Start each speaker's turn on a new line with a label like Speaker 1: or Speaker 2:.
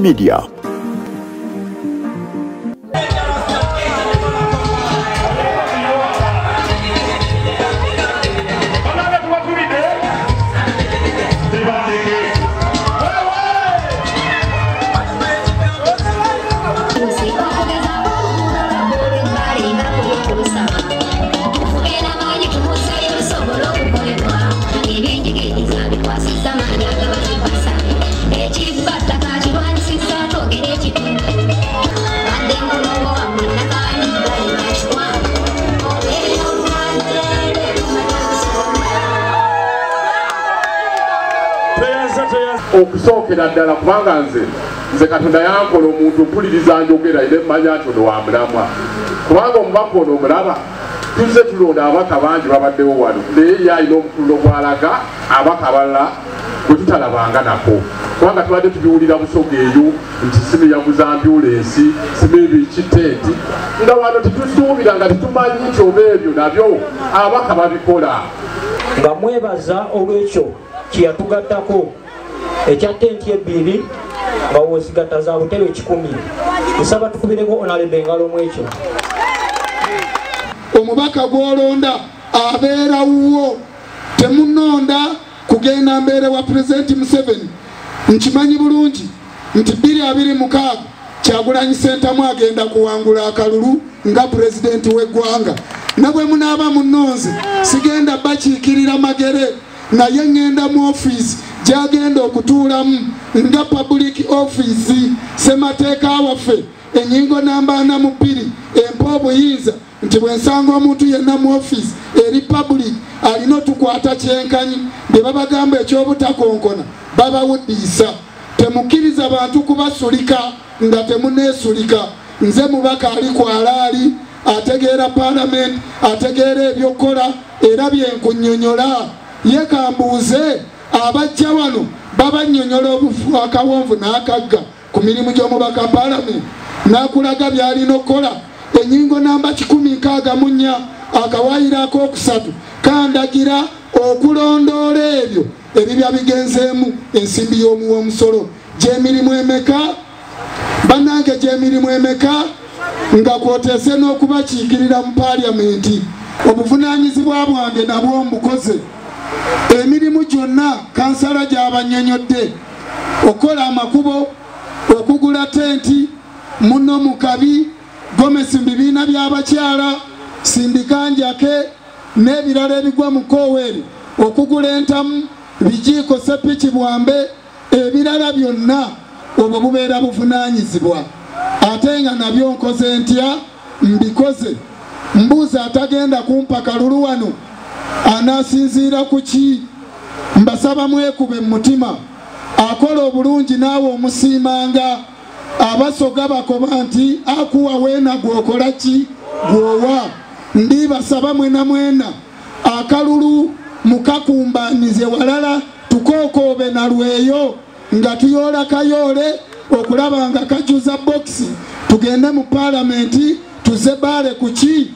Speaker 1: Media.
Speaker 2: Okusookera ddala kubanga nze Katonda yankola omuntu mpuliriza njogera era mmanya nti ono wa mulamwa, kubanga omubaka ono omulaba tuzze tulonda ababaka bangi babaddewo wano, naye ye alina omukululo gw'alaga ababaka abalala gwe tutalabanga nako, kubanga tubadde tubiwulira Busoga eyo nti simu yaguza ambyulensi, simu ebiki tenti, nga wano tetusuubira nga tetumanyi nti oba ebyo nabyo ababaka babikola.
Speaker 3: Nga mwebaza olw'ekyo kye yatugattako ekya tenti ebbiri nga w'ozigatta za butebe 1,000. Nsaba tukubireko Honorable engalo mu ekyo.
Speaker 4: Omubaka gw'olonda abeera wuwo, temunonda kugenda mbeere wa Pulezidenti Museveni. Nkimanyi bulungi nti 2026 Kyagulanyi Ssentamu agenda kuwangula akalulu nga pulezidenti w'eggwanga. Ne bwe munaaba munnonze sigenda bakiikirira Magere, naye ŋŋenda mu ofiisi gy'agenda okutuulamu nga public office. Ssemateeka waffe ennyingo namba 42 empa obuyinza nti bwe nsanga omuntu yenna mu ofiisi eri public alina otukwata kyenkanyi. Bye babagamba eky'obutakonkona babawuddiisa. Temukkiriza bantu kubasulika nga temuneesulika. Nze mubaka ali ku alaali, ategeera paalamenti, ategeera ebyokukola era bye nkunnyonnyola. Ye kambuuze abajja wano babannyonnyola akawonvu n'akagga ku mirimu gy'omubaka paalamenti, n'akulaga by'alina okukola. Ennyingo namba 164 akawaayiro akokusatu kandagira okulondoola ebyo ebibya bigenzeemu ensimbi y'omuwa omusolo. Gy'emirimu emeka bannange, gy'emirimu emeka nga kwoteese n'okubakiikirira mu paalamenti. Obuvunaanyizibwa bwange nabwo mbukoze. Emirimu gyonna kansala gy'abannyonnyodde: okukola amakubo, okugula tenti muno mu kabi, gomesi mu bibiina by'abakyala, sindika njake n'ebirala ebigwa mu kooweeri, okugula entamu, bijiiko, sepiki bwambe, ebirala byonna obwo bubeera buvunaanyizibwa. Ate nga nabyo nkoze ntya? Mbikoze. Mbuuza atagenda kumpa kalulu wano anaasinziira ku ki? Mbasaba mwekube mu mutima. Akola obulungi naawe omusiimanga. Abasoga bakoba nti akuwa weena gw'okola ki? Gw'owa. Ndibasaba mwena mwena akalulu mukakumbanize walala, tukookoobe na lweyo nga tuyoola kayoole okulaba nga kajuza bokisi, tugende mu paalamenti tuze baale ku ki?